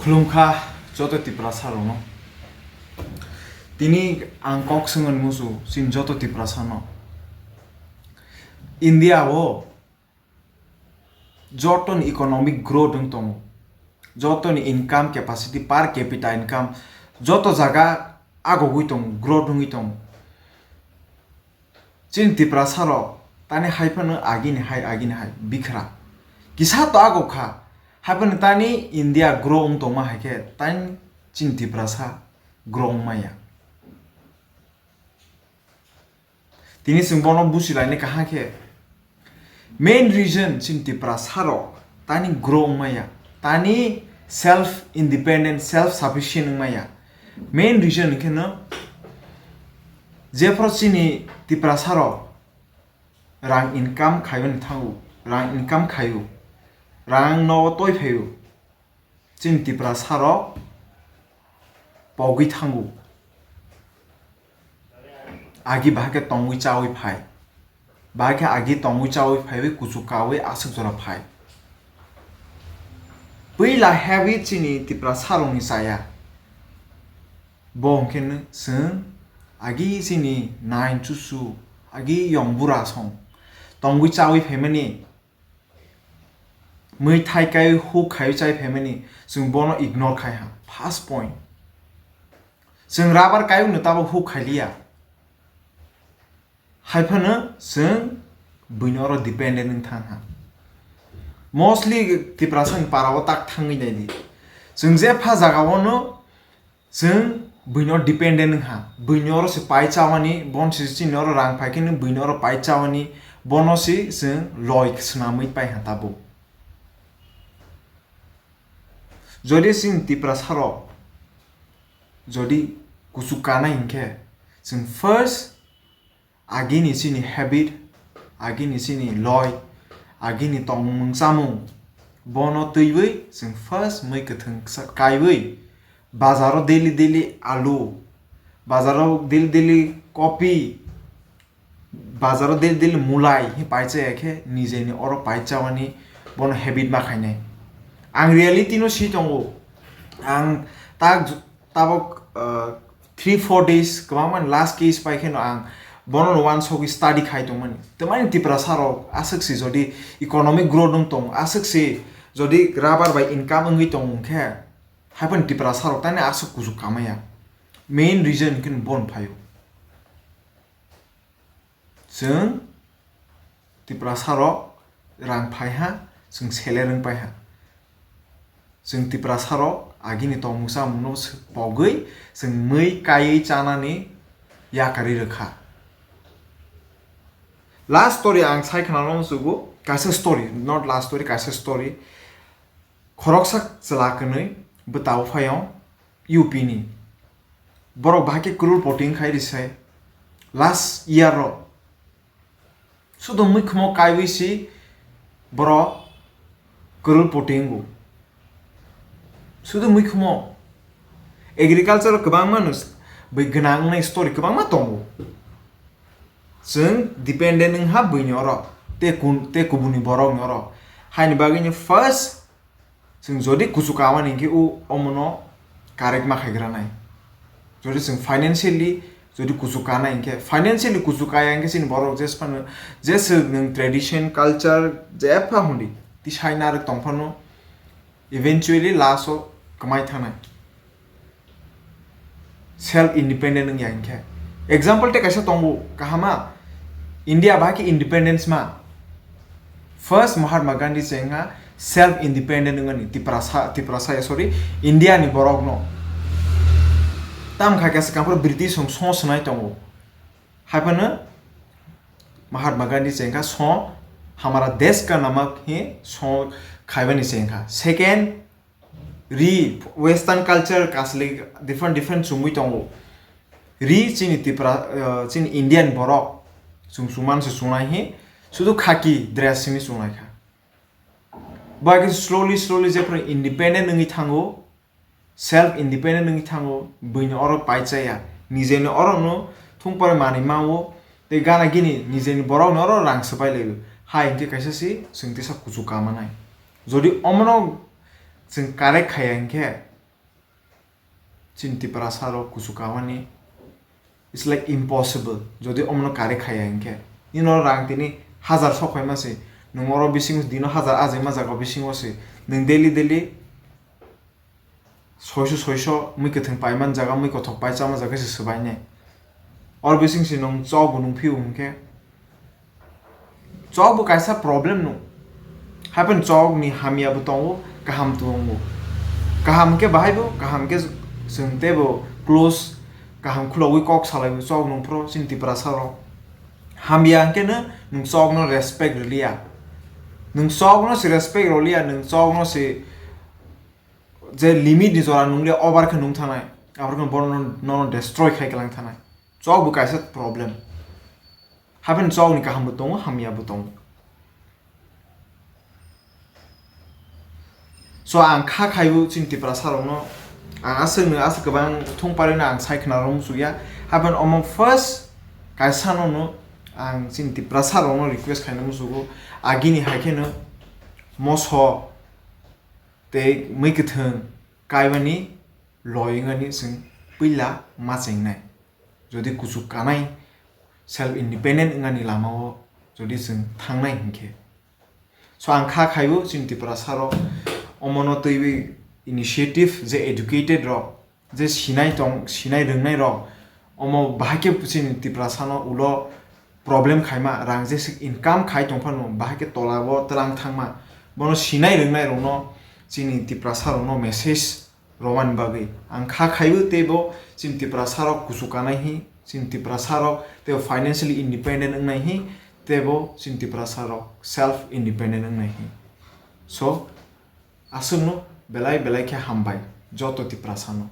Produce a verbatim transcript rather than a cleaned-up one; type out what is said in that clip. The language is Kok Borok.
Khulumkha joto Tiprasa rokno. Tini ang kok swngwi musu chini joto Tiprasa no. India o joto ni economic growth wng tongo, joto ni income capacity, per capita income, joto jaga agogwi tongo, growth wngwi tongo. Chini Tiprasa rok tani hai phano agini hai, agini hai bikra kisa to ago kha, hai phano tani India grow wng tongma hai khe tani chini Tiprasa grow wng maya. Tini chwng bono busi lainai kaham khe, main reason chini Tiprasa rok tani grow wng maya, tani self independent, self sufficient wng maya. Main reason hwnkhe no, jephru chini Tiprasa rok rang income khaimani thango, rang income khaio, rang no toi phaio, chini Tiprasa rok pogwi thango. Agi bahai khe tongwi chawi phai, bahai khe agi tongwi chawi phaiwi kuchuk kawi aswk jora phai. Puila habit chini Tiprasa rokni chaya. Bo hwnkhe no chwng agi chini nine chuchu, agi yong bura song tongwi chawi phaimani, mui thai kai huk khai chai phaimani, chwng bono ignore khai ha. First point, chwng rubber kayung no tabo huk khai liya. Hai phano chwng buini oro dependent wng thang ha. Mostly Tiprasa ni para o tak thangwi nai di. Chwng je pha jaga o no chwng buini oro dependent wng ha. Buini oro se pai chawani, bon se chini oro rang phai khe no buini oro pai chawani, bono se chwng loi swnamwi pai ha tabuk. Jodi chini Tiprasa rok jodi kuchuk kanai hinkhe, chwng first agini chini habit, agini chini loi, agini tongmung chamung, bono twiwi chwng first mui kwthwng ksa-, kaiwi bazaro daily daily alu, bazaro daily daily kopi, bazaro daily daily mulai hi pai chaya khe nijeni oro pai chawani bono habit ma khainai. Ang reality no si tongo. Ang tak tabok, uh, three four days kwbangma last case pai kheno ang bono no uansugwi study khai tongmani. Tamani Tiprasa rok aswk si jodi economic growth wng tong, aswk si jodi rubber bai income wngwi tong wng khe, hai phano Tiprasa rok tani aswk kuchuk kamaya. Main reason hwnkhe bon phaio. Chwng Tiprasa rok rang phai ha, chwng seler wng pai ha. Chwng Tiprasa rok agini tongmung chamung no pogwi chwng mui kaiwi chanani yakarwi rwkha. Last story ang sai khna no muchugo, kaisa story, not last story, kaisa story. Khoroksa chwla kwnwi bwtao phaio U P ni. Borok bahai khe crore poti wngkhai risai last year ro. Sudo mui khmo kaiwi si borok crore poti wngo. Sudo mui khmo agriculture kwbangma no bwi gwnang wngnai story kwbangma tongo. Chwng dependent wng ha buini oro, te kun-, te kubuni borokni oro. Haini bagwino first chwng jodi kuchuk kamani hinkhe o omono correct ma khaigranai. Jodi chwng financially jodi kuchuk kanai hinkhe, financially kuchuk kaya hinkhe chini borok jes phano, jes nwng tradition, culture, jepha hundi tisai narwk tongphano, eventually last o kwmai thangnai. Self independent wngya hinkhe. Example tei kaisa tongo, kahama, India bahai khe independence ma. First Mahatma Gandhi se wngkha self independent wngmani, Tiprasa, Tiprasa ya, sorry, India ni borok no. Tam kha khe swkang phuru British rok song swnai tongo. Hai phano Mahatma Gandhi se wngkha song hamara desh ka namak hi song khaibani se wngkha. Second, ri, western culture kasli different different chumui tongo. Ri chini Tripura, uh, chini Indian borok chum chuman se chunai hi, sudu khaki dress simi chunai kha. Bai khe slowly slowly jephru independent wngwi thango, self independent wngwi thango, buini oro pai chaya, nijeni oro no thung pore manwi mao, tei gana gini nijeni borok no oro rang swbai laio. Hai hinkhe kaisa si chwng tisa kuchuk kamanai. Jodi omono chwng correct khaiya hinkhe, chini Tiprasa rok kuchuk kamani, it's like impossible. Jodi omono kare khaya hinkhe, nini oro rang tini hazar sok phaima se, nwng oro bising dino hazar ajaima jaga bisingo se, nwng daily daily soiso soiso mui kwthwng paiman jaga, mui kothok pai chama jaga se swbainai. Or bising se nwng chok bo nung phio hinkhe, chok bo kaisa problem no. Happen chok ni hamya bo tongo, kaham tongo. Kaham khe bahai bo, kaham khe chwng tebo close, kaham khulogwi kok salai bo chok nung phro chini Tiprasa rok. Hamya hinkhe no nwng chok no respect rwliya. Nwng chok no se respect rwliya, nwng chok no se je limit ni jora nungliya, over khe nung thanai, abor khe bono no, no destroy khai kalang thanai. Chok bo kaisa problem. Happen chok ni kaham bo tongo, hamya bo tongo. So ang kha khaibo chini Tiprasa rokno, ang aswkno aswk kwbang thung parino ang sai khna rw muchukya. Happen omo first kaisa no no ang chini Tiprasa rokno request khaina muchugo, agini hai kheno moso tei mui kwthwng kaibani loi wngani chwng puila ma chengnai. Jodi kuchuk kanai, self independent wngani lamao jodi chwng thangnai hinkhe. So ang kha khaibo chini Tiprasa rok omono twiwi initiative je educated rok, je sinai tong, sinai rwngnai rok, omo bahai khe chini Tiprasa no ulo problem khaima, rang jesik income khai tongphano bahai khe tola o twlang thangma, bono sinai rwngnai rokno chini Tiprasa rokno message romani bagwi ang kha khaibo, teibo chini Tiprasa rok kuchuk kanai hi, chini Tiprasa rok teibo financially independent wngnai hi, teibo chini Tiprasa rok self independent wngnai hi. So aswkno belai belai khe hambai joto Tiprasa no.